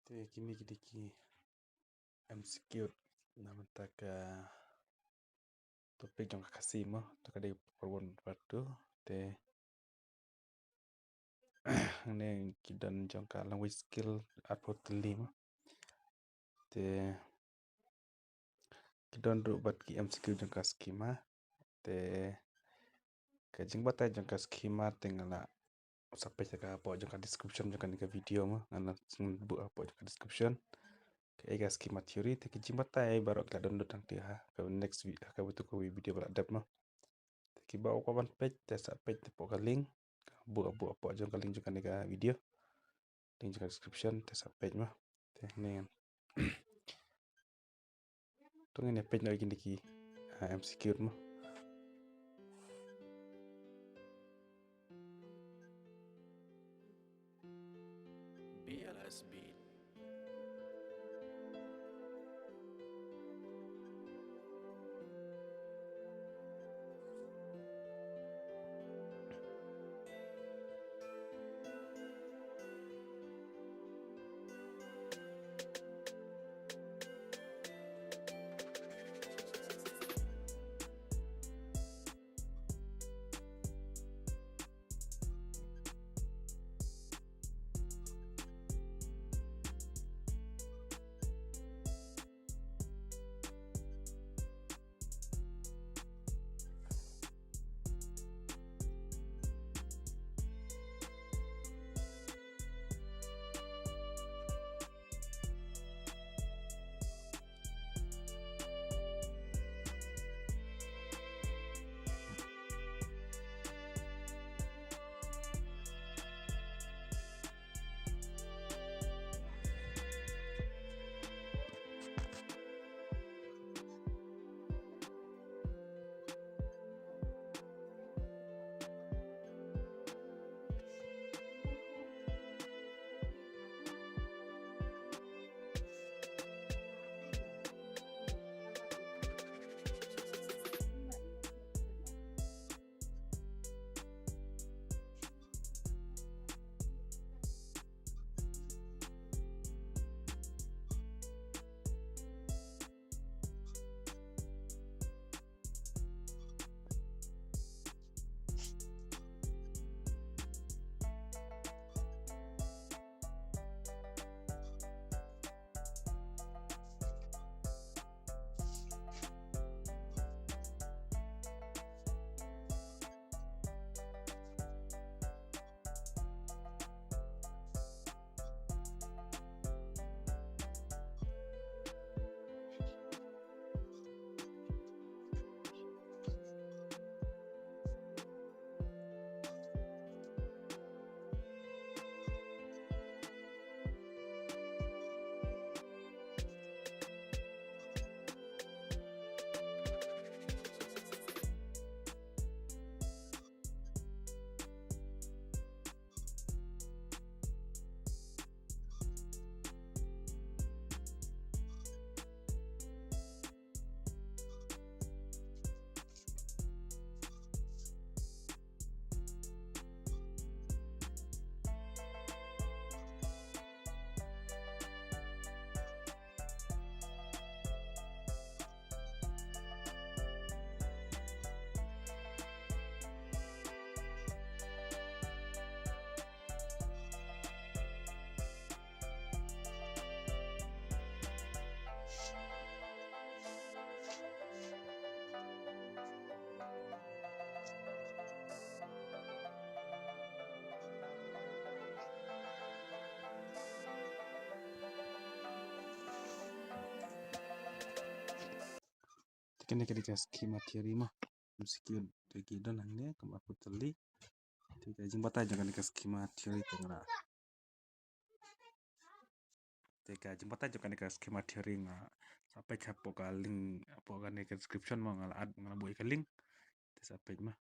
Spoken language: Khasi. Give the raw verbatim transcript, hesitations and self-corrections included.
Te kine ki dei ki M C Q na bynta ka topic jong ka Khasi mo, to ka dei part one, part two. Te hangne ki don jong ka language skill arphew tylli mo. Te ki don ruh bad ki M C Q jong ka schema. Te ka jingbatai jong ka schema te nga la sa peit ka hapoh jong ka description jong kane ka video mo, nga la buh hapoh jong ka description. Kaei ka schema theory, te ki jingbatai baroh ki la download hangtei ha ka next vi-, ha kawei tu kawei video ba la dep mo. Te kiba kwah ban peit te sa peit hapoh ka link, buh, buh hapoh jong ka link jong kane ka video, link jong ka description, te sa peit mo. Te hangne ngan To ngin ïa peit noh ïa kine ki, ah, M C Q mo. B L S Beat. Te kane ka dei ka schema theory mo. M C Q te ki don hangne kumba put li. Te ka jingbatai jong kane ka schema theory te nga la Te ka jingbatai jong kane ka schema theory nga sa peit hapoh ka link, hapoh kane ka description mo, nga la add, nga la buh ïa ka link. Te sa peit mo.